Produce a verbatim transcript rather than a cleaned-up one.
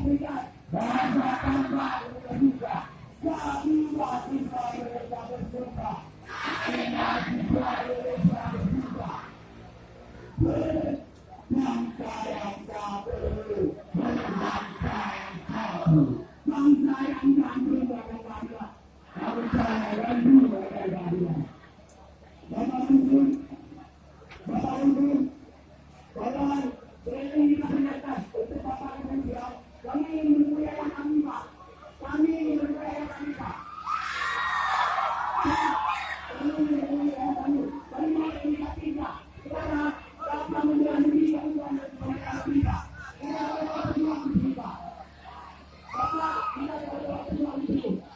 Bahasa tanpa logika. Kami mahasiswa Indonesia bersumpah. Kami mahasiswa Indonesia bersumpah. Bangsa yang satu. Bangsa yang satu. Bangsa yang gandum dan bangsa Bapak Gubernur, Bapak Gubernur, tolong keliling di atas untuk Bapak Gubernur, kami ingin menemui ayah kami, Pak. Kami ingin menemui ayah kami, Pak. Kami ingin menemui ayah kami. Kami mau komunikasi, Pak. Sekarang, Bapak menjelaskan diri, kami mau komunikasi, Pak. Kami mau komunikasi, Pak. Bapak, kita tidak ada waktu lagi.